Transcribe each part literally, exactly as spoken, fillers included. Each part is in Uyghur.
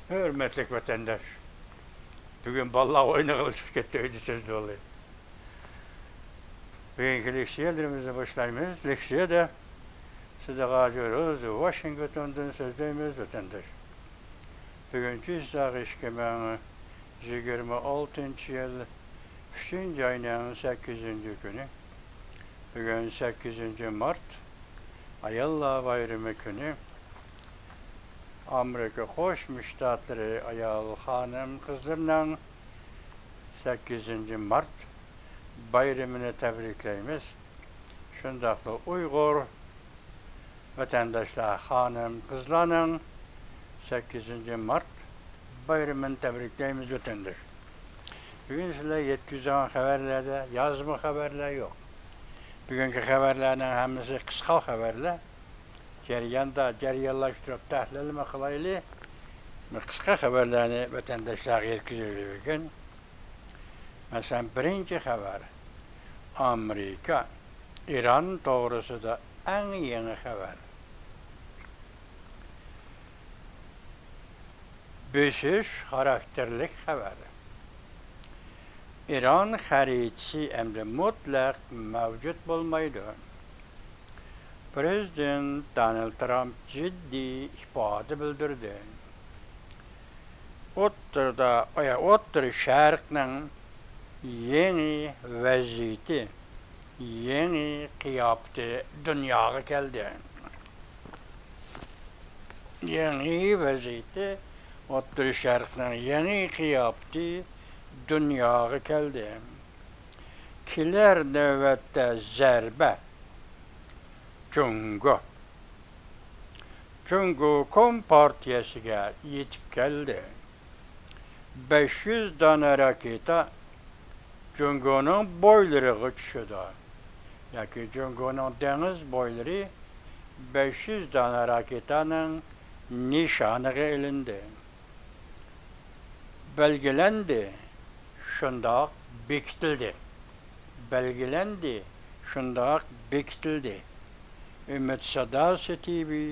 ھۆرمەتلىك ۋەتەنداش، بۈگۈن بالىلار ئوينىغىلى چىقىپ كەتتى، ئۆيدە سۆزلىۋالدى. بۈگۈنكى لېكسىيەلىرىمىزنى باشلايمىز. لېكسىيەدە سىدىق ھاجى روز ۋاشىنگتوندىن سۆزلەيمىز، ۋەتەنداش. بۈگۈن چىساغ ئىككى مىڭ يىگىرمە ئالتىنچى يىل ئۈچىنچى ئاينىڭ سەككىزىنچى كۈنى. بۈگۈن سەككىزىنچى مارت، ئاياللار بايرىمى كۈنى. ئامېرىكا قوشما شتاتلىرى ئايال خانىم قىزلىرىنىڭ سەككىزىنچى مارت بايرىمىنى تەبرىكلەيمىز. شۇنداقلا ئۇيغۇر ۋەتەنداشلار، خانىم قىزلارنىڭ سەككىزىنچى مارت بايرىمىنى تەبرىكلەيمىز، ۋەتەنداش. بۈگۈن سىلەر يەتكۈزگەن خەۋەرلەردە يازما خەۋەرلەر يوق. بۈگۈنكى خەۋەرلەرنىڭ ھەممىسى قىسقا خەۋەرلەر. جەرياندا جەريانلاشتۇرۇپ تەھلىلمۇ قىلايلى. قىسقا خەۋەرلەرنى ۋەتەنداشلارغا يەتكۈزۈۋېرىۋېرىمىز. مەسىلەن، بىرىنچى خەۋەر، ئامېرىكا ئىران توغرىسىدا ئەڭ يېڭى خەۋەر. بۆسۈش خاراكتېرلىك خەۋەر. ئىران خەرىتىسى ئەمدى مۇتلەق مەۋجۇت بولمايدۇ. پرېزىدېنت دونالد ترامپ جىددىي ئىپادە بىلدۈردى. ئوتتۇرىدا، ئوتتۇرا شەرقنىڭ يېڭى ۋەزىيىتى، يېڭى قىياپىتى دۇنياغا كەلدى. يېڭى ۋەزىيىتى، ئوتتۇرا شەرقنىڭ يېڭى قىياپىتى دۇنياغا كەلدى. كېلەر نۆۋەتتە زەربە جۇڭگو، جۇڭگو كومپارتىيەسىگە يېتىپ كەلدى. بەش يۈز دانە راكېتا جۇڭگونىڭ بويلىرىغا چۈشىدۇ. ياكى جۇڭگونىڭ دېڭىز بويلىرى بەش يۈز دانە راكېتانىڭ نىشانىغا ئېلىندى. بەلگىلەندى، شۇنداق بېكىتىلدى. بەلگىلەندى، شۇنداق بېكىتىلدى. ئۈمىد ساداسى تىۋى،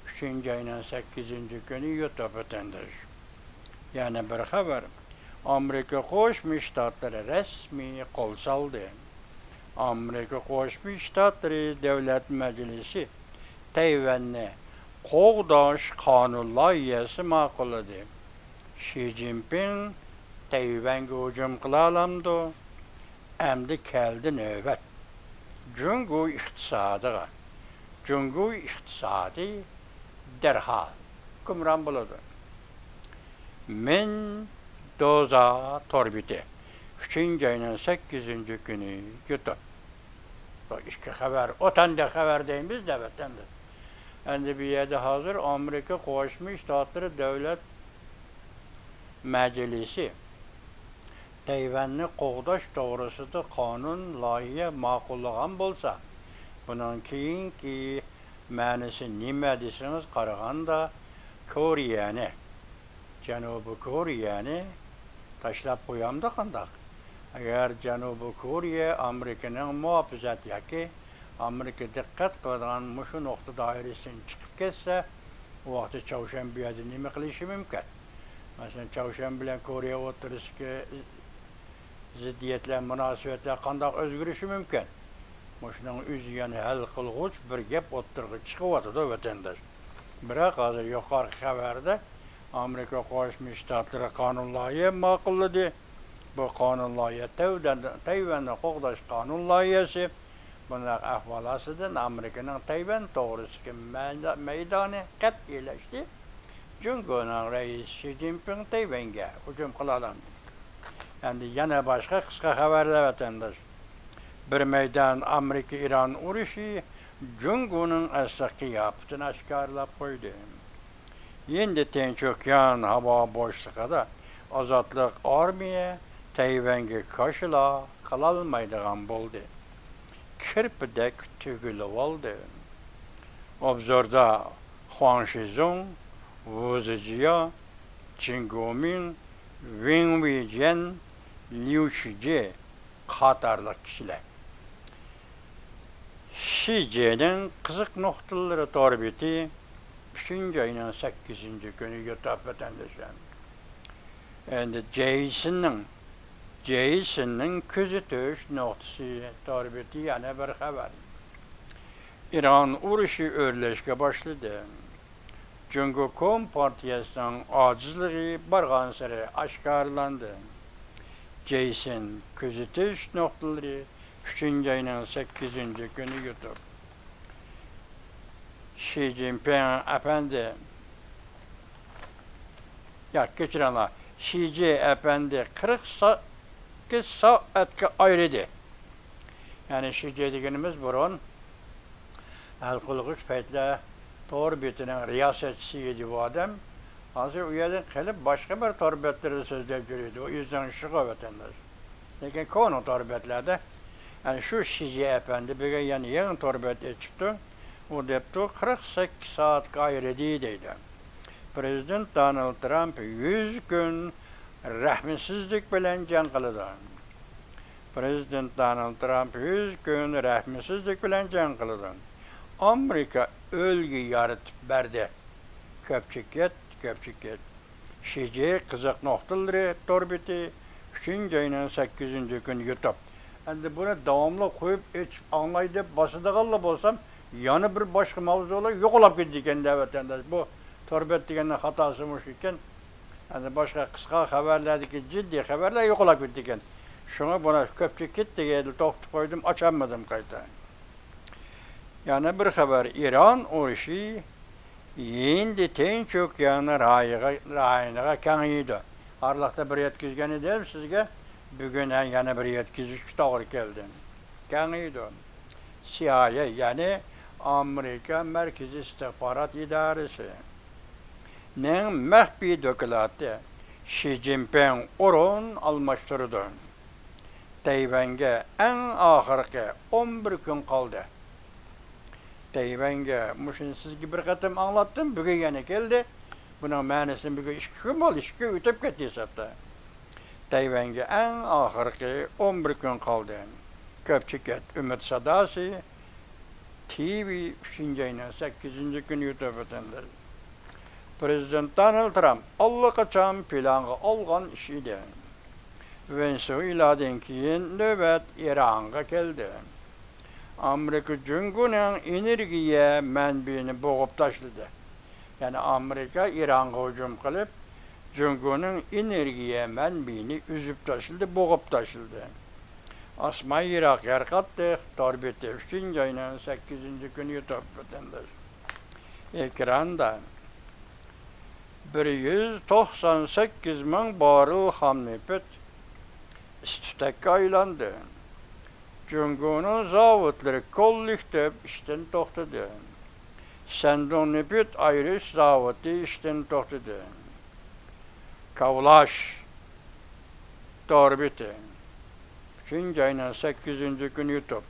ئۈچىنچى ئاينىڭ سەككىزىنچى كۈنى يۇتۇپ، ۋەتەنداش. يەنە بىر خەۋەر. ئامېرىكا قوشما شتاتلىرى رەسمىي قول سالدى. ئامېرىكا قوشما شتاتلىرى دۆلەت مەجلىسى تەيۋەننى قوغداش قانۇن لايىھەسى ماقۇللىدى. شى جىنپىڭ تەيۋەنگە ھۇجۇم قىلالامدۇ؟ ئەمدى كەلدى نۆۋەت. جۇڭگو ئىقتىسادىغا. جۇڭگو ئىقتىسادى دەرھال ھۆكۈمران بولىدۇ. مېندوزا تور بېتى، ئۈچىنچى ئاينىڭ سەككىزىنچى كۈنى يۇتۇپ. بۇ ئىككى خەۋەر، ئوتەندە خەۋەر دەيمىز دە، ۋەتەندە. ئەمدى بۇ يەردە ھازىر ئامېرىكا قوشما شتاتلىرى دۆلەت مەجلىسى تەيۋەننى قوغداش توغرىسىدا قانۇن لايىھە ماقۇللىغان بولسا، بۇنىڭ كېيىنكى مەنىسى نېمە دېسىڭىز، قارىغاندا كورېيەنى، جەنۇبىي كورېيەنى تاشلاپ قويامدۇ قانداق؟ ئەگەر جەنۇبىي كورېيە ئامېرىكىنىڭ مۇھاپىزەت ياكى ئامېرىكا دىققەت قىلىدىغان مۇشۇ نۇقتا دائىرىسىدىن چىقىپ كەتسە، ئۇ ۋاقىتتا چاۋشيەن بۇ يەردە نېمە قىلىشى مۇمكىن؟ مەسىلەن، چاۋشيەن بىلەن كورېيە ئوتتۇرىسىدىكى زىددىيەتلەر، مۇناسىۋەتلەر قانداق ئۆزگىرىشى مۇمكىن؟ مۇشۇنىڭ ئۆزى يەنە ھەل قىلغۇچ بىر گەپ ئوتتۇرىغا چىقىۋاتىدۇ، ۋەتەنداش. بىراق ھازىر يۇقىرىقى خەۋەردە ئامېرىكا قوشما شتاتلىرى قانۇن لايىھە ماقۇللىدى. بۇ قانۇن لايىھە تەيۋەن-، تەيۋەننى قوغداش قانۇن لايىھەسى. بۇنداق ئەھۋال ئاستىدىن ئامېرىكىنىڭ تەيۋەن توغرىسىدىكى مەيدا-، مەيدانى قەتئىيلەشتى. جۇڭگونىڭ رەئىسى شى جىنپىڭ تەيۋەنگە ھۇجۇم قىلالامدۇ؟ ئەمدى يەنە باشقا قىسقا خەۋەرلەر، ۋەتەنداش. بىر مەيدان ئامېرىكا-ئىران ئۇرۇشى جۇڭگونىڭ ئەسلى قىياپىتىنى ئاشكارىلاپ قويدى. ھىندى تىنچ ئوكيان ھاۋا بوشلۇقىدا ئازادلىق ئارمىيە تەيۋەنگە كاشىلا قىلالمايدىغان بولدى. كىرپىدەك تۈگۈلۈۋالدى. ئوبزوردا خۇاڭ شىزۇڭ، ۋۇ زىجيا، جېن گومىڭ، ۋېڭ ۋېيجيەن، ليۇ شىجې قاتارلىق كىشىلەر. شىجېنىڭ قىزىق نۇقتىلىرى تور بېتى، ئۈچ ئۈچىنچى ئاينىڭ سەككىزىنچى كۈنى يۇتۇپ، ۋەتەنداشلار. ئەمدى جېيسىننىڭ، جېيسىننىڭ كۆزىتىش نۇقتىسى تور بېتى يەنە بىر خەۋەر. ئىران ئۇرۇشى ئۆرلەشكە باشلىدى. جۇڭگو كومپارتىيەسىنىڭ ئاجىزلىقى بارغانسېرى ئاشكارىلاندى. جېيسىن كۆزىتىش نۇقتىلىرى ئۈچىنچى ئاينىڭ سەككىزىنچى كۈنى يۇتۇپ. شى جىنپىڭ ئەپەندى، ياق، كەچۈرۈڭلار، شى جى ئەپەندى قىرىق سەككىز سائەتكە ئايرىدى. يەنى شى جى دېگىنىمىز بۇرۇن ھەل قىلغۇچ پەيتلەر تور بېتىنىڭ رىياسەتچىسى ئىدى بۇ ئادەم. ھازىر ئۇ يەردىن قېلىپ باشقا بىر تور بەتلىرىدە سۆزلەپ يۈرىدۇ. ئۇ ئۆزىنىڭ ئىشىغۇ ۋەتەنداش. لېكىن كونا تور بەتلەردە، يەنى شۇ شى جى ئەپەندى بۈگۈن يەنە يېڭى تور بەت ئېچىپتۇ. ئۇ دەپتۇ، قىرىق سەككىز سائەتكە ئايرىدى دەيدۇ. پىرېزىدېنت دونالد ترامپ يۈز كۈن رەھىمسىزلىك بىلەن جەڭ قىلىدۇ. پىرېزىدېنت دونالد ترامپ يۈز كۈن رەھىمسىزلىك بىلەن جەڭ قىلىدۇ. ئامېرىكا ئۈلگە يارىتىپ بەردى. كۆپچىكىت، كۆپچىكىت. شى جى قىزىق نۇقتىلىرى تور بېتى ئۈچىنچى ئاينىڭ سەككىزىنچى كۈنى يۇتۇپ. ئەمدى بۇنى داۋاملىق قويۇپ ئېچىپ ئاڭلاي دەپ باسىدىغانلا بولسام، يەنە بىر باشقا ماۋزۇلار يوقىلاپ كېتىدىكەن-دە، ۋەتەنداش. بۇ تور بەت دېگەننىڭ خاتاسى مۇشۇ ئىكەن. ئەمدى باشقا قىسقا خەۋەرلەردىكى جىددىي خەۋەرلەر يوقىلاپ كېتىدىكەن. شۇڭا بۇنى كۆپچىكىت دېگەندە توختىتىپ قويدۇم، ئاچالمىدىم قايتا. يەنە بىر خەۋەر، ئىران ئۇرۇشى ھىندى تىنچ ئوكيانى رايىغا-، رايونىغا كېڭىيىدۇ. ئارىلىقتا بىر يەتكۈزگەن ئىدىم سىزگە، بۈگۈن يەنە بىر يەتكۈزۈشكە توغرا كەلدى. كېڭىيىدۇ. سى ئاي ئەي، يەنى ئامېرىكا مەركىزىي ئىستىخبارات ئىدارىسى نىڭ مەخپىي دوكلاتى، شى جىنپىڭ ئورۇن ئالماشتۇرىدۇ. تەيۋەنگە ئەڭ ئاخىرقى ئون بىر كۈن قالدى. تەيۋەنگە، مۇشۇنى سىزگە بىر قېتىم ئاڭلاتتىم، بۈگۈن يەنە كەلدى. بۇنىڭ مەنىسىنى بۈگۈن ئىككى كۈن بولدى، ئىككى كۈن ئۆتۈپ كەتتى ھېسابتا. تەيۋەنگە ئەڭ ئاخىرقى ئون بىر كۈن قالدى. كۆپچىكىت ئۈمىد ساداسى، تى ۋى، ئۈچىنچى ئاينىڭ سەككىزىنچى كۈنى يۇتۇپ ئۆتەمدۇ. پىرېزىدېنت دونالد ترامپ ئاللىقاچان پىلانغا ئالغان ئىش ئىدى. ۋېنېسۇېلادىن كېيىن نۆۋەت ئىرانغا كەلدى. ئامېرىكا جۇڭگونىڭ ئېنېرگىيە مەنبىيىنى بوغۇپ تاشلىدى. يەنى ئامېرىكا ئىرانغا ھۇجۇم قىلىپ، جۇڭگونىڭ ئېنېرگىيە مەنبىيىنى ئۈزۈپ تاشلىدى، بوغۇپ تاشلىدى. ئاسمان يىراق، يەر قاتتىق، تور بېتى ئۈچىنچى ئاينىڭ سەككىزىنچى كۈنى يۇتۇپ ئۆتەمدۇ. ئېكراندا بىر يۈز توقسان سەككىز مىڭ باررېل خام نېفىت ئىس-تۈتەككە ئايلاندى. جۇڭگونىڭ زاۋۇتلىرى كوللېكتىپ ئىشتىن توختىدى. شەندۇڭ نېفىت ئايرىش زاۋۇتى ئىشتىن توختىدى. كاۋلاش تور بېتى ئۈچىنچى ئاينىڭ سەككىزىنچى كۈنى يۇتۇپ.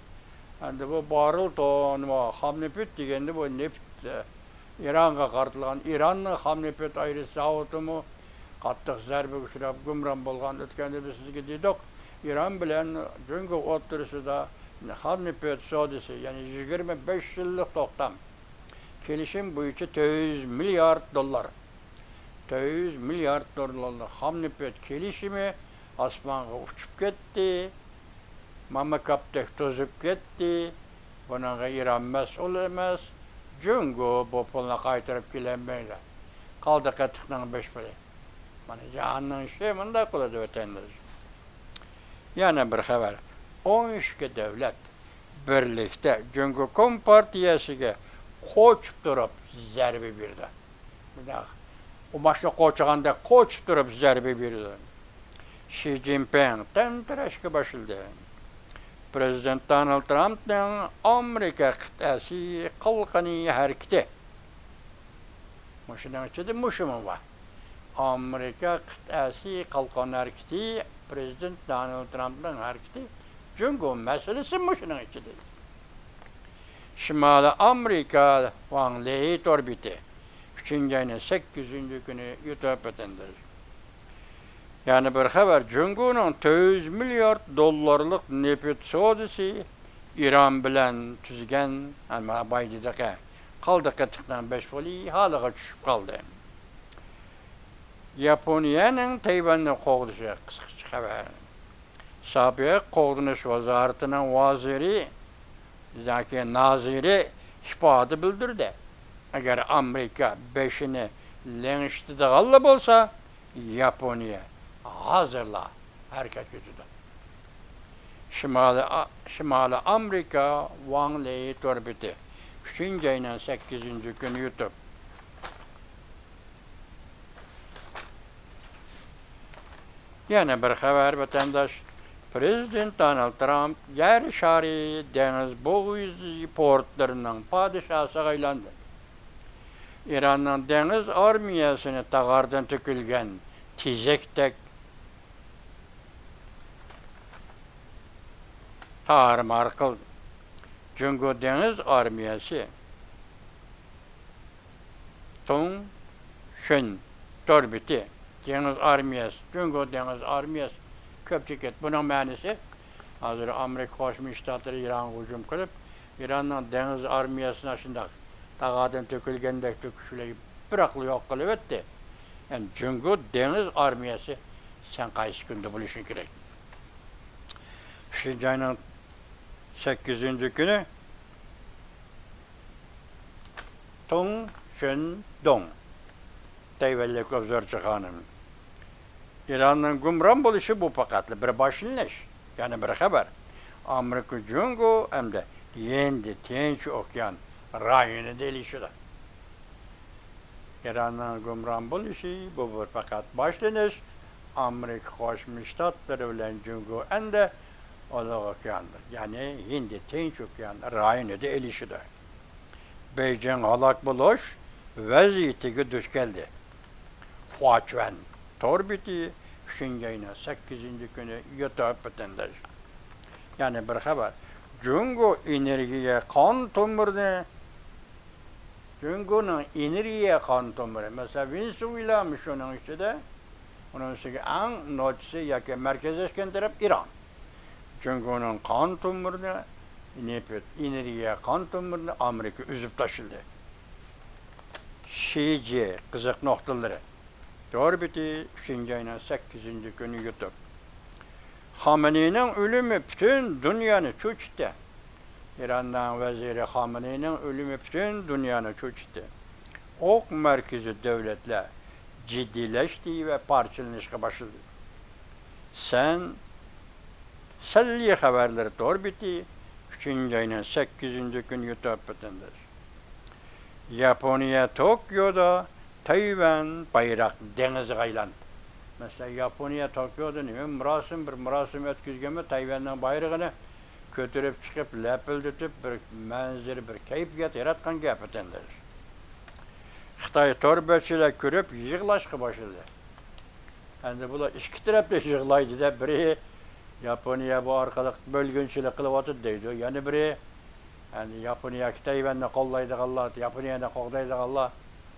ئەمدى بۇ باررېل توننىمۇ خام نېفىت دېگەندە، بۇ نېفىت، ئە، ئىرانغا قارىتىلغان، ئىراننىڭ خام نېفىت ئايرىش زاۋۇتىمۇ قاتتىق زەربىگە ئۇچراپ، گۇمران بولغان. ئۆتكەندە بىز سىزگە دېدۇق، ئىران بىلەن جۇڭگو ئوتتۇرىسىدا خام نېفىت سودىسى، يەنى يىگىرمە بەش يىللىق توختام، كېلىشىم بويىچە تۆت يۈز مىليارد دوللار، تۆت يۈز مىليارد دوللارلىق خام نېفىت كېلىشىمى ئاسمانغا ئۇچۇپ كەتتى. ماما كاپتەك توزۇپ كەتتى. بۇنىڭغا ئىران مەسئۇل ئەمەس. جۇڭگو بۇ پۇلنى قايتۇرۇپ كېلەلمەيدۇ. قالدى قېتىقنىڭ بەش پۇلى. مانا جاھاننىڭ ئىشى مۇنداق بولىدۇ، ۋەتەنداش. يەنە بىر خەۋەر. ئون ئىككى دۆلەت بىرلىكتە جۇڭگو كومپارتىيەسىگە قوچۇپ تۇرۇپ زەربە بېرىدۇ. مۇنداق ئۇماچنى قوچىغاندەك قوچۇپ تۇرۇپ زەربە بېرىدۇ. شى جىنپىڭ تەمتىرەشكە باشلىدى. پىرېزىدېنت دونالد ترامپنىڭ ئامېرىكا قىتئەسى قالقىنى ھەرىكىتى. مۇشۇنىڭ ئىچىدە مۇشۇمۇ بار. ئامېرىكا قىتئەسى قالقان ھەرىكىتى، پىرېزىدېنت دونالد ترامپنىڭ ھەرىكىتى، جۇڭگو مەسىلىسى مۇشۇنىڭ ئىچىدە. شىمالىي ئامېرىكا ۋاڭ لېي تور بېتى ئۈچىنچى ئاينىڭ سەككىزىنچى كۈنى يۇتۇپ ئۆتەمدۇ. يەنە بىر خەۋەر، جۇڭگونىڭ تۆت يۈز مىليارد دوللارلىق نېفىت سودىسى ئىران بىلەن تۈزگەن، ئەمما باي دېدىقە، قالدى قېتىقنىڭ بەش پۇلى ھالىغا چۈشۈپ قالدى. ياپونىيەنىڭ تەيۋەننى قوغدىشى قىسقىچە خەۋەر. سابىق قوغدىنىش ۋازارىتىنىڭ ۋازىرى ياكى نازىرى ئىپادە بىلدۈردى. ئەگەر ئامېرىكا بېشىنى لىڭشىتىدىغانلا بولسا، ياپونىيە ھازىرلا ھەرىكەتكە ئۆتىدۇ. شىمالىي ئا-، شىمالىي ئامېرىكا ۋاڭ لېي تور بېتى، ئۈچىنچى ئاينىڭ سەككىزىنچى كۈنى يۇتۇپ. يەنە بىر خەۋەر، ۋەتەنداش. پرېزىدېنت دونالد ترامپ يەر شارى دېڭىز بوغۇزى پورتلىرىنىڭ پادىشاھىغا ئايلاندى. ئىراننىڭ دېڭىز ئارمىيەسىنى تاغاردىن تۆكۈلگەن تېزەكتەك تارمار قىلدى. جۇڭگو دېڭىز ئارمىيەسى تۇڭ شۈن تور بېتى، دېڭىز ئارمىيەسى، جۇڭگو دېڭىز ئارمىيەسى، كۆپچىلىك. بۇنىڭ مەنىسى، ھازىر ئامېرىكا قوشما شتاتلىرى ئىرانغا ھۇجۇم قىلىپ، ئىراننىڭ دېڭىز ئارمىيەسىنى ئاشۇنداق تاغاردىن تۆكۈلگەندەك تۆكۈشلەر بىراقلا يوق قىلىۋەتتى. يەنى جۇڭگو دېڭىز ئارمىيەسى سەن قايسى كۈندە بولۇشى كېرەك؟ ئۈچىنچى ئاينىڭ سەككىزىنچى كۈنى تۇڭ شۈن دۇڭ، تەيۋەنلىك ئوبزورچى خانىم. ئىراننىڭ گۇمران بولۇشى بۇ پەقەتلا بىر باشلىنىش. يەنە بىر خەۋەر. ئامېرىكا جۇڭگو ھەمدە ھىندى تىنچ ئوكيان رايونىدا ئېلىشىدۇ. ئىراننىڭ گۇمران بولۇشى بۇ بىر پەقەت باشلىنىش. ئامېرىكا قوشما شتاتلىرى بىلەن جۇڭگو ئەمدى ئۇلۇغ ئوكياندا، يەنى ھىندى تىنچ ئوكيان رايونىدا ئېلىشىدۇ. بېيجىڭ ھالاك بولۇش ۋەزىيىتىگە دۇچ كەلدى. خۇاچۈەن تور بېتى، ئۈچىنچى ئاينىڭ سەككىزىنچى كۈنى يۇتۇپ، ۋەتەنداش. يەنە بىر خەۋەر. جۇڭگو ئېنېرگىيە قان تومۇرىنى، جۇڭگونىڭ ئېنېرگىيە قان تومۇرى، مەسىلەن، ۋېنېسۇېلا شۇنىڭ ئىچىدە، ئۇنىڭ ئۈستىگە ئەڭ نوچىسى ياكى مەركەزلەشكەن تەرەپ ئىران. جۇڭگونىڭ قان تومۇرىنى، نېفىت، ئېنېرگىيە قان تومۇرىنى ئامېرىكا ئۈزۈپ تاشلىدى. شى جى قىزىق نۇقتىلىرى. تور بېتى، ئۈچىنچى ئاينىڭ سەككىزىنچى كۈنى يۇتۇپ. خامنېينىڭ ئۆلۈمى پۈتۈن دۇنيانى چۆچۈتتى. ئىراننىڭ ۋەزىرى خامنېينىڭ ئۆلۈمى پۈتۈن دۇنيانى چۆچۈتتى. ئوق مەركىزى دۆلەتلەر جىددىيلەشتى ۋە پارچىلىنىشقا باشلىدى. سەن، سەنلى خەۋەرلىرى تور بېتى، ئۈچىنچى ئاينىڭ سەككىزىنچى كۈنى يۇتۇپ، ۋەتەنداش. ياپونىيە توكيودا تەيۋەن بايراق دېڭىزىغا ئايلاندى. مەسىلەن، ياپونىيە توكيودا نېمە مۇراسىم، بىر مۇراسىم ئۆتكۈزگەنمۇ، تەيۋەننىڭ بايرىقىنى كۆتۈرۈپ چىقىپ، لەپىلدىتىپ، بىر مەنزىرە، بىر كەيپىيات ياراتقان گەپ، ۋەتەنداش. خىتاي تور بەتچىلەر كۆرۈپ يىغلاشقا باشلىدى. ئەمدى بۇلار ئىككى تەرەپتە يىغلايدۇ-دە، بىرى ياپونىيە بۇ ئارقىلىق بۆلگۈنچىلىك قىلىۋاتىدۇ دەيدۇ، يەنە بىرى، يەنى ياپونىيە تەيۋەننى قوللايدىغانلار، ياپونىيەنى قوغدايدىغانلار،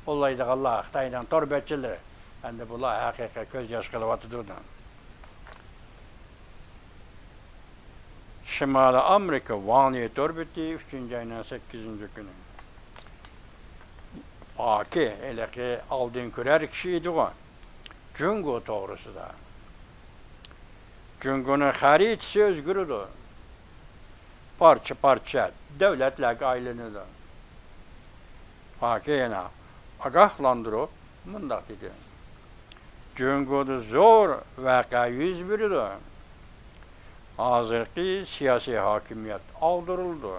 قوللايدىغانلار خىتاينىڭ تور بەتچىلىرى. ئەمدى بۇلار ھەقىقىي كۆز ياش قىلىۋاتىدۇ. شىمالىي ئامېرىكا ۋاڭ لېي تور بېتى، ئۈچىنچى ئاينىڭ سەككىزىنچى كۈنى. پاكى، ھېلىقى ئالدىن كۆرەر كىشى ئىدىغۇ. جۇڭگو توغرىسىدا. جۇڭگونىڭ خەرىتىسى ئۆزگىرىدۇ. پارچە-پارچە دۆلەتلەرگە ئايلىنىدۇ. پاكى يەنە ئاگاھلاندۇرۇپ مۇنداق دېدى: جۇڭگودا زور ۋەقە يۈز بېرىدۇ. ھازىرقى سىياسىي ھاكىمىيەت ئاغدۇرۇلىدۇ.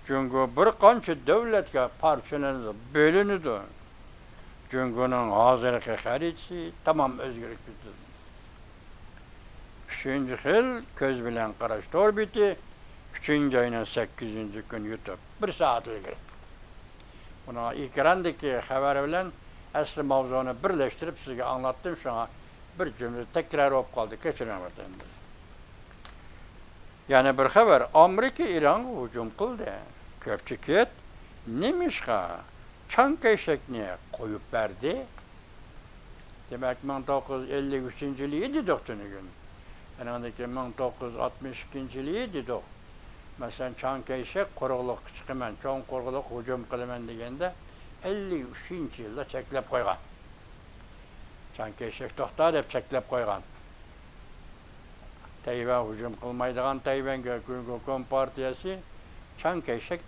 جۇڭگو بىر قانچە دۆلەتكە پارچىلىنىدۇ، بۆلۈنىدۇ. جۇڭگونىڭ ھازىرقى خەرىتىسى تامام ئۆزگىرىپ كېتىدۇ. ئۈچىنچى خىل كۆز بىلەن قاراش تور بېتى، ئۈچىنچى ئاينىڭ سەككىزىنچى كۈنى يۇتۇپ، بىر سائەت ئىلگىرى. بۇنىڭ ئېكراندىكى خەۋەر بىلەن ئەسلى ماۋزۇنى بىرلەشتۈرۈپ سىزگە ئاڭلاتتىم، شۇڭا بىر جۈملە تەكرار بولۇپ قالدى، كەچۈرۈڭ ۋەتەندىن. يەنە بىر خەۋەر، ئامېرىكا ئىرانغا ھۇجۇم قىلدى. كۆپچى كېت، نېمىشقا چاڭ كەيشەكنى قويۇپ بەردى؟ دېمەك، مىڭ توققۇز يۈز ئەللىك ئۈچىنچى يىلى دېدۇق تۈنۈگۈن. ئانىڭدىن كېيىن مىڭ توققۇز يۈز ئاتمىش ئىككىنچى يىلى دېدۇق. مەسىلەن، چياڭ كەيشەك قۇرۇقلۇققا چىقىمەن، چوڭ قۇرۇقلۇققا ھۇجۇم قىلىمەن دېگەندە، ئەللىك ئۈچىنچى يىلدا چەكلەپ قويغان. چياڭ كەيشەك توختا دەپ چەكلەپ قويغان. تەيۋەن ھۇجۇم قىلمايدىغان، تەيۋەنگە جۇڭگو كومپارتىيەسى، چياڭ كەيشەك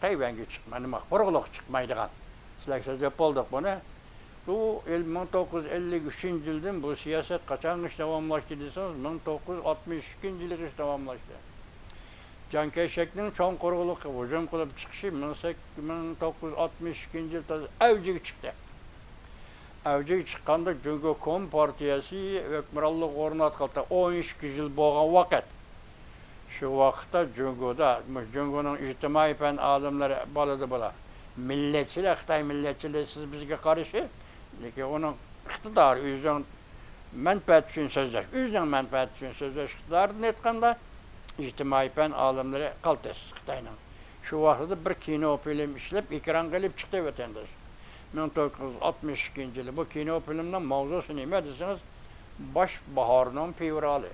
تەيۋەنگە چىقماي، نېمە، قۇرۇقلۇققا چىقمايدىغان. سىلەرگە سۆزلەپ بولدۇق بۇنى. بۇ ئىل-، مىڭ توققۇز يۈز ئەللىك ئۈچىنچى يىلدىن بۇ سىياسەت قاچانغىچە داۋاملاشتى دېسىڭىز، مىڭ توققۇز يۈز ئاتمىش ئىككىنچى يىلغىچە داۋاملاشتى. جياڭ كەيشەكنىڭ چوڭ قۇرۇقلۇققا ھۇجۇم قىلىپ چىقىشى مىڭ سەك-، مىڭ توققۇز يۈز ئاتمىش ئىككىنچى يىل تازا ئەۋجىگە چىقتى. ئەۋجىگە چىققاندا جۇڭگو كومپارتىيەسى ھۆكۈمرانلىق ئورناتقىلى ئون ئىككى يىل بولغان ۋاقىت. شۇ ۋاقىتتا جۇڭگودا، مۇشۇ جۇڭگونىڭ ئىجتىمائىي پەن ئالىملىرى بالىدى بۇلار. مىللەتچىلەر، خىتاي مىللەتچىلىرى سىز بىزگە قارشى، لېكىن ئۇنىڭ ئىقتىدارى، ئۆزىنىڭ مەنپەئەتى ئۈچۈن سۆزلەش، ئۆزىنىڭ مەنپەئەتى ئۈچۈن سۆزلەش ئىقتىدارىدىن ئېيتقاندا، ئىجتىمائىي پەن ئالىملىرى قالتىس خىتاينىڭ. شۇ ۋاقتىدا بىر كىنو فىلىم ئىشلەپ، ئېكرانغا ئېلىپ چىقتى ۋەتەنداش. مىڭ توققۇز يۈز ئاتمىش ئىككىنچى يىلى بۇ كىنو فىلىمنىڭ ماۋزۇسى نېمە دېسىڭىز، باش باھارنىڭ فېۋرالى.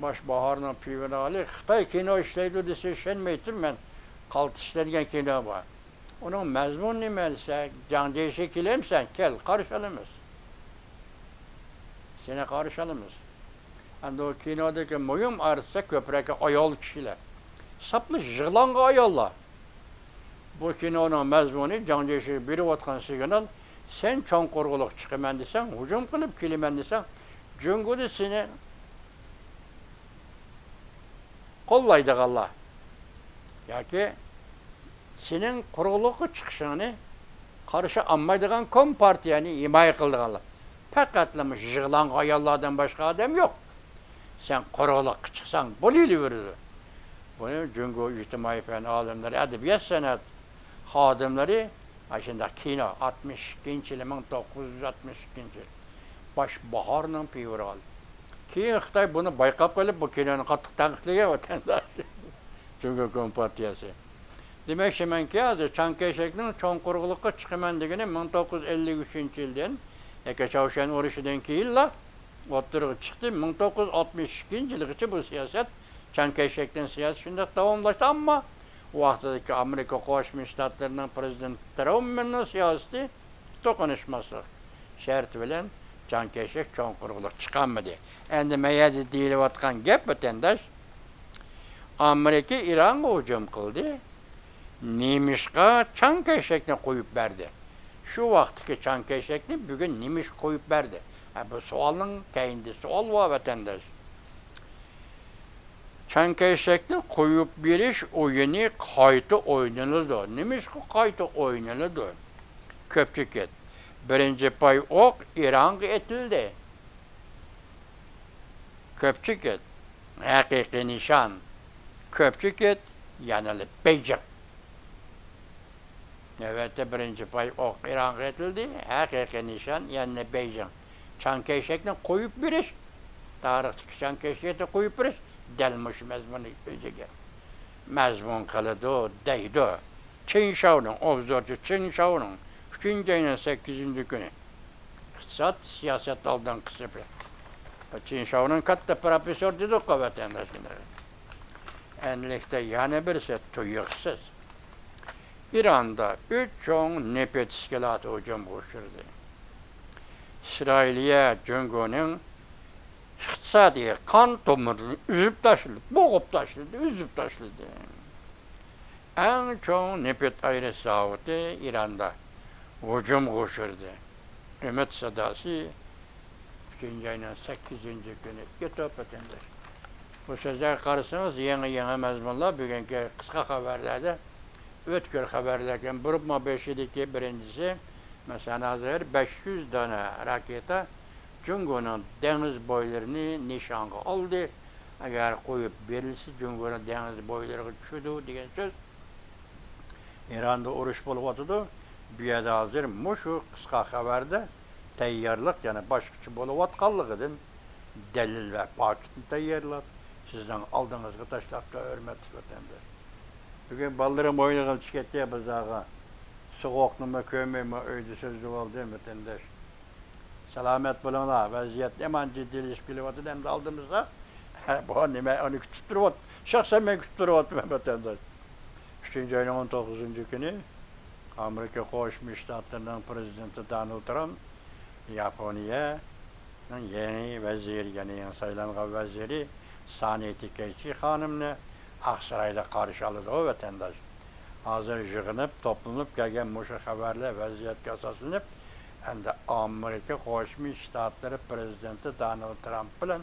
باش باھارنىڭ فېۋرالى، خىتاي كىنو ئىشلەيدۇ دېسە ئىشەنمەيتتىم مەن. قالتىس ئىشلەنگەن كىنو بار. ئۇنىڭ مەزمۇنى نېمە دېسە، جاڭ جيېشى كېلەمسەن؟ كەل، قارشى ئالىمىز. سېنى قارشى ئالىمىز. ئەمدى ئۇ كىنودىكى مۇھىم ئارتىسلار كۆپرەك ئايال كىشىلەر. ساپلا يىغلانغان ئاياللار. بۇ كىنونىڭ مەزمۇنى، جاڭ جيېشىگە بېرىۋاتقان سىگنال، سەن چوڭ قۇرۇقلۇققا چىقىمەن دېسەڭ، ھۇجۇم قىلىپ كېلىمەن دېسەڭ، جۇڭگودا سېنى قوللايدىغانلار ياكى سېنىڭ قۇرۇقلۇققا چىقىشىڭنى قارشى ئالمايدىغان كومپارتىيەنى ھىمايە قىلىدىغانلار. پەقەتلا مۇشۇ يىغلانغان ئاياللاردىن باشقا ئادەم يوق. سەن قۇرۇقلۇققا چىقساڭ بولۇۋېرىدۇ. بۇنى جۇڭگو ئىجتىمائىي پەن ئالىملىرى، ئەدەبىيات سەنئەت خادىملىرى، ئاشۇنداق كىنو، ئاتمىش ئىككىنچى يىلى، مىڭ توققۇز يۈز ئاتمىش ئىككىنچى يىل، باش باھارنىڭ فېۋرالى. كېيىن خىتاي بۇنى بايقاپ قېلىپ، بۇ كىنونى قاتتىق تەنقىدلىگەن ۋەتەنداش. جۇڭگو كومپارتىيەسى. دېمەكچىمەنكى، ھازىر چياڭ كەيشەكنىڭ چوڭ قۇرۇقلۇققا چىقىمەن دېگىنى مىڭ توققۇز يۈز ئەللىك ئۈچىنچى يىلدىن ياكى چاۋشيەن ئۇرۇشىدىن كېيىنلا ئوتتۇرىغا چىقتى. مىڭ توققۇز يۈز ئاتمىش ئىككىنچى يىلغىچە بۇ سىياسەت چياڭ كەيشەكنىڭ سىياسىتى شۇنداق داۋاملاشتى. ئەمما ۋاقتىدىكى ئامېرىكا قوشما شتاتلىرىنىڭ پرېزىدېنتى ترۇمەننىڭ سىياسىتى توقۇنۇشماسلىق شەرتى بىلەن چياڭ كەيشەك چوڭ قۇرۇقلۇق چىقالمىدى. ئەمدى مەيەردە دېيىلىۋاتقان گەپ، ۋەتەنداش، ئامېرىكا ئىرانغا ھۇجۇم قىلدى. نېمىشقا چياڭ كەيشەكنى قويۇپ بەردى؟ شۇ ۋاقىتتىكى چياڭ كەيشەكنى بۈگۈن نېمىشقا قويۇپ بەردى؟ ھە، بۇ سوئالنىڭ كەينىدە سوئال بار، ۋەتەنداش. چياڭ كەيشەكنى قويۇپ بېرىش ئويۇنى قايتا ئوينىلىدۇ. نېمىشقا قايتا ئوينىلىدۇ؟ كۆپچىكىت. بىرىنچى پاي ئوق ئىرانغا ئېتىلدى. كۆپچىكىت. ھەقىقىي نىشان. كۆپچىكىت. يەنىلا بېيجىڭ. نۆۋەتتە بىرىنچى پاي ئوق ئىرانغا ئېتىلدى. ھەقىقىي نىشان يەنە بېيجىڭ. چياڭ كەيشەكنى قويۇپ بېرىش، تارىختىكى چياڭ كەيشەكنى قويۇپ بېرىش دەل مۇشۇ مەزمۇننى ئۆزىگە مەزمۇن قىلىدۇ، دەيدۇ. چېن شاۋنىڭ، ئوبزورچى چېن شاۋنىڭ ئۈچىنچى ئاينىڭ سەككىزىنچى كۈنى ئىقتىساد، سىياسەت ئالدىنقى سېپى. چېن شاۋنىڭ كاتتا پروفېسسور دېدۇققۇ ۋەتەنداشلار. ئەنلىكتە يەنە بىرسى تۇيۇقسىز. ئىراندا ئۈچ چوڭ نېفىت ئىسكىلاتى ھۇجۇمغا ئۇچرىدى. ئىسرائىلىيە جۇڭگونىڭ ئىقتىسادىي قان تومۇرىنى ئۈزۈپ تاشلىدى، بوغۇپ تاشلىدى، ئۈزۈپ تاشلىدى. ئەڭ چوڭ نېفىت ئايرىش زاۋۇتى ئىراندا ھۇجۇمغا ئۇچرىدى. ئۈمىد ساداسى ئۈچىنچى ئاينىڭ سەككىزىنچى كۈنى يۇتۇپ ئۆتۈندى. بۇ سۆزلەرگە قارىسىڭىز، يېڭى، يېڭى مەزمۇنلار بۈگۈنكى قىسقا خەۋەرلەردە، ئۆتكۈر خەۋەرلەركەن، بولۇپمۇ بېشىدىكى بىرىنچىسى، مەسىلەن، ھازىر بەش يۈز دانە راكېتا جۇڭگونىڭ دېڭىز بويلىرىنى نىشانغا ئالدى. ئەگەر قويۇپ بېرىلسە، جۇڭگونىڭ دېڭىز بويلىرىغا چۈشىدۇ دېگەن سۆز. ئىراندا ئۇرۇش بولۇۋاتىدۇ. بۇ يەردە ھازىر مۇشۇ قىسقا خەۋەردە تەييارلىق، يەنى باشقىچە بولۇۋاتقانلىقىدىن دەلىل ۋە پاكىتنى تەييارلاپ، سىزنىڭ ئالدىڭىزغا تاشلاپتۇ، ھۆرمەتلىك ۋەتەنداش. بۈگۈن بالىلىرىم ئوينىغىلى چىقىپ كەتتى بازارغا. سوغۇقنىمۇ كۆرمەيمەن، ئۆيدە سۆزلىۋالدىم، ۋەتەنداش. سالامەت بولۇڭلار، ۋەزىيەت يامان جىددىيلىشىپ كېلىۋاتىدۇ ئەمدى ئالدىمىزدا. بۇ نېمە، ئۇنى كۈتۈپ تۇرۇۋات-، شەخسەن مەن كۈتۈپ تۇرۇۋاتىمەن، ۋەتەنداش. ئۈچىنچى ئاينىڭ ئون توققۇزىنچى كۈنى ئامېرىكا قوشما شتاتلىرىنىڭ پرېزىدېنتى دونالد ترامپ ياپونىيەنىڭ يېڭى ۋەزىرى، يەنى يېڭى سايلانغان ۋەزىرى سانى تېكەيچى خانىمنى ئاقسارايدا قارشى ئالىدۇ، ۋەتەنداش. ھازىر يىغىنىپ، توپلىنىپ كەلگەن مۇشۇ خەۋەرلەر ۋەزىيەتكە ئاساسلىنىپ، ئەمدى ئامېرىكا قوشما شتاتلىرى پرېزىدېنتى دونالد ترامپ بىلەن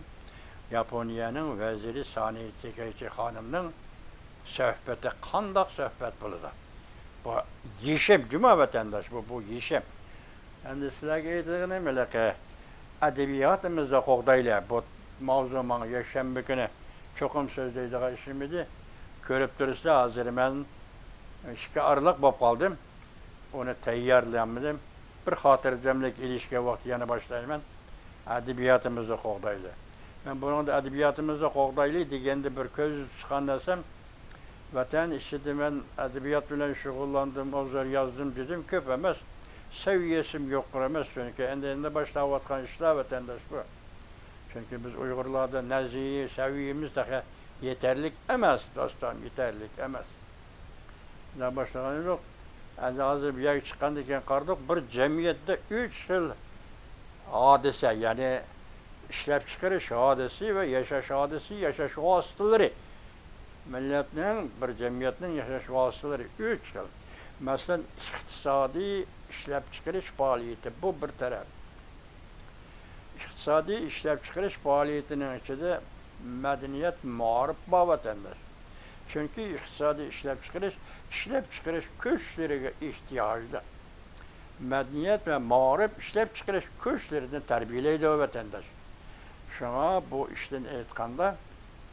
ياپونىيەنىڭ ۋەزىرى سانى تېكەيچى خانىمنىڭ سۆھبىتى قانداق سۆھبەت بولىدۇ؟ بۇ يېشىم، جۇما ۋەتەنداش، بۇ، بۇ يېشىم. ئەمدى سىلەرگە ئېيتىدىغىنىم ھېلىقى ئەدەبىياتىمىزدا قوغدايلى. بۇ ماۋزۇ ماڭا يەكشەنبە كۈنى چوقۇم سۆزلەيدىغان ئىشىم ئىدى. كۆرۈپ تۇرسىلەر، ھازىر مەن ئىككى ئارىلىق بولۇپ قالدىم. ئۇنى تەييارلىيالمىدىم. بىر خاتىرجەملىك ئېلىشكەن ۋاقىت يەنە باشلايمەن. ئەدەبىياتىمىزنى قوغدايلى. مەن بۇنىڭدا ئەدەبىياتىمىزنى قوغدايلى دېگەندە بىر كۆزدە تۇتقان نەرسەم، ۋەتەن ئىچىدە مەن ئەدەبىيات بىلەن شۇغۇللاندىم، ئوبزور يازدىم دېدىم، كۆپ ئەمەس. سەۋىيەسىمۇ يۇقىرى ئەمەس، چۈنكى ئەمدى، ئەمدى باشلاۋاتقان ئىشلار ۋەتەنداش بۇ. چۈنكى بىز ئۇيغۇرلاردا نەزەرىيە سەۋىيەمىز تېخى يېتەرلىك ئەمەس، دوستۇم، يېتەرلىك ئەمەس. شۇنداق باشلىغان ئىدۇق. ئەمدى ھازىر بۇ يەرگە چىققاندىن كېيىن قارىدۇق، بىر جەمئىيەتتە ئۈچ خىل ھادىسە، يەنى ئىشلەپچىقىرىش ھادىسى ۋە ياشاش ھادىسى، ياشاش ۋاسىتىلىرى. مىللەتنىڭ، بىر جەمئىيەتنىڭ ياشاش ۋاسىتىلىرى ئۈچ خىل. مەسىلەن، ئىقتىسادىي ئىشلەپچىقىرىش پائالىيىتى، بۇ بىر تەرەپ. ئىقتىسادىي ئىشلەپچىقىرىش پائالىيىتىنىڭ ئىچىدە مەدەنىيەت، مائارىپ بار، ۋەتەنداش. چۈنكى ئىقتىسادىي ئىشلەپچىقىرىش، ئىشلەپچىقىرىش كۈچلىرىگە ئېھتىياجلىق. مەدەنىيەت ۋە مائارىپ ئىشلەپچىقىرىش كۈچلىرىنى تەربىيەلەيدۇ، ۋەتەنداش. شۇڭا بۇ ئىشتىن ئېيتقاندا،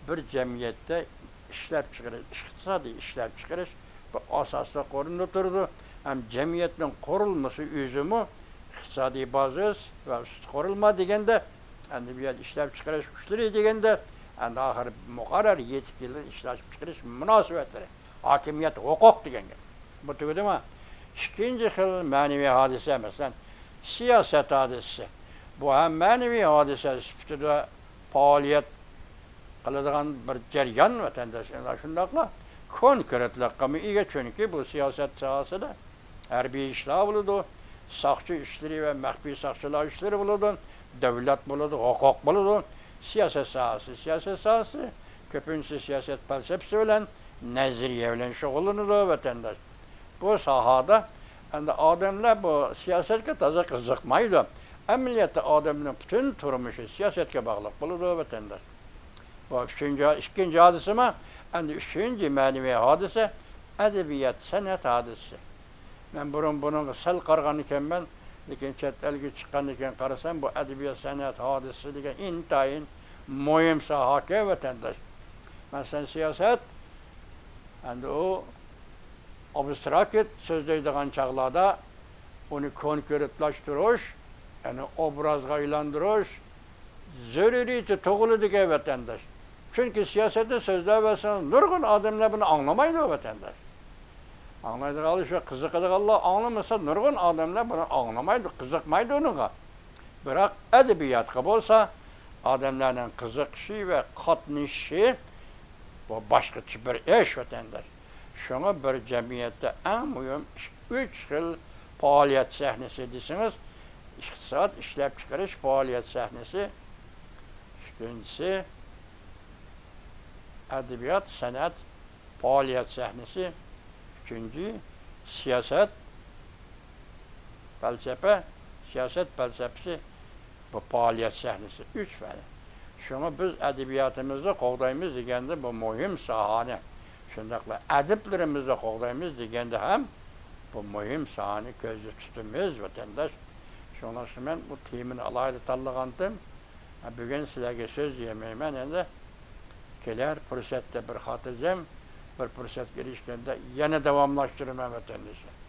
بىر جەمئىيەتتە ئىشلەپچىقىرىش، ئىقتىسادىي ئىشلەپچىقىرىش بىر ئاساسلىق ئورۇندا تۇرىدۇ. ھەم جەمئىيەتنىڭ قۇرۇلمىسى ئۆزىمۇ ئىقتىسادىي بازىسى ۋە ئۈستى قۇرۇلما دېگەندە، ئەمدى بۇ يەردە ئىشلەپچىقىرىش كۈچلىرى دېگەندە، ئەمدى ئاخىر مۇقەررەر يېتىپ كېلىدىغان ئىشلەپچىقىرىش مۇناسىۋەتلىرى، ھاكىمىيەت، ھوقۇق دېگەن گەپ. بۇ تۈگىدىمۇ؟ ئىككىنچى خىل مەنىۋى ھادىسە، مەسىلەن، سىياسەت ھادىسىسى. بۇ ھەم مەنىۋى ھادىسە سۈپىتىدە پائالىيەت قىلىدىغان بىر جەريان، ۋەتەنداش. ئەنە شۇنداقلا كونكرېتلىققىمۇ ئىگە، چۈنكى بۇ سىياسەت ساھەسىدە ھەربىي ئىشلار بولىدۇ، ساقچى ئىشلىرى ۋە مەخپىي ساقچىلار ئىشلىرى بولىدۇ، دۆلەت بولىدۇ، ھوقۇق بولىدۇ. سىياسەت ساھەسى، سىياسەت ساھەسى كۆپىنچىسى سىياسەت پەلسەپىسى بىلەن، نەزەرىيە بىلەن شۇغۇللىنىدۇ، ۋەتەنداش. بۇ ساھەدە ئەمدى ئادەملەر بۇ سىياسەتكە تازا قىزىقمايدۇ. ئەمەلىيەتتە ئادەمنىڭ پۈتۈن تۇرمۇشى سىياسەتكە باغلىق بولىدۇ، ۋەتەنداش. بۇ ئۈچىنچى، ئىككىنچى ھادىسىمۇ، ئەمدى ئۈچىنچى مەنىۋى ھادىسە، ئەدەبىيات، سەنئەت ھادىسىسى. مەن بۇرۇن بۇنىڭغا سەل قارىغان ئىكەنمەن، لېكىن چەت ئەلگە چىققاندىن كېيىن قارىسام، بۇ ئەدەبىيات، سەنئەت ھادىسىسى دېگەن ئىنتايىن مۇھىم ساھەكەن، ۋەتەنداش. مەسىلەن، سىياسەت، ئەمدى ئۇ ئابستراكت سۆزلەيدىغان چاغلاردا ئۇنى كونكرېتلاشتۇرۇش، يەنى ئوبرازغا ئايلاندۇرۇش زۆرۈرىيىتى تۇغۇلىدىكەن، ۋەتەنداش. چۈنكى سىياسەتنى سۆزلەۋەرسىڭىز، نۇرغۇن ئادەملەر بۇنى ئاڭلىمايدۇ، ۋەتەنداش. ئاڭلايدىغانلار شۇ، قىزىقىدىغانلار ئاڭلىمىسا، نۇرغۇن ئادەملەر بۇنى ئاڭلىمايدۇ، قىزىقمايدۇ ئۇنىڭغا. بىراق ئەدەبىياتقا بولسا، ئادەملەرنىڭ قىزىقىشى ۋە قاتنىشىشى، بۇ باشقىچە بىر ئىش، ۋەتەنداش. شۇڭا بىر جەمئىيەتتە ئەڭ مۇھىم ئىش، ئۈچ خىل پائالىيەت سەھنىسى دېسىڭىز، ئىقتىساد، ئىشلەپچىقىرىش پائالىيەت سەھنىسى، ئىككىنچىسى ئەدەبىيات، سەنئەت پائالىيەت سەھنىسى، ئۈچىنچى سىياسەت، پەلسەپە، سىياسەت پەلسەپىسى، بۇ پائالىيەت سەھنىسى، ئۈچ مەنە. شۇڭا بىز ئەدەبىياتىمىزنى قوغدايمىز دېگەندە بۇ مۇھىم ساھەنى، شۇنداقلا ئەدىبلىرىمىزنى قوغدايمىز دېگەندە ھەم بۇ مۇھىم ساھەنى كۆزدە تۇتىمىز، ۋەتەنداش. شۇڭلاشقا مەن بۇ تېمىنى ئالاھىدە تاللىغانتىم. بۈگۈن سىلەرگە سۆز دېيەلمەيمەن ئەمدى. كېلەر پۇرسەتتە بىر خاتىرجەم بىر پۇرسەتكە ئېرىشكەندە يەنە داۋاملاشتۇرىمەن، ۋەتەندىشىم.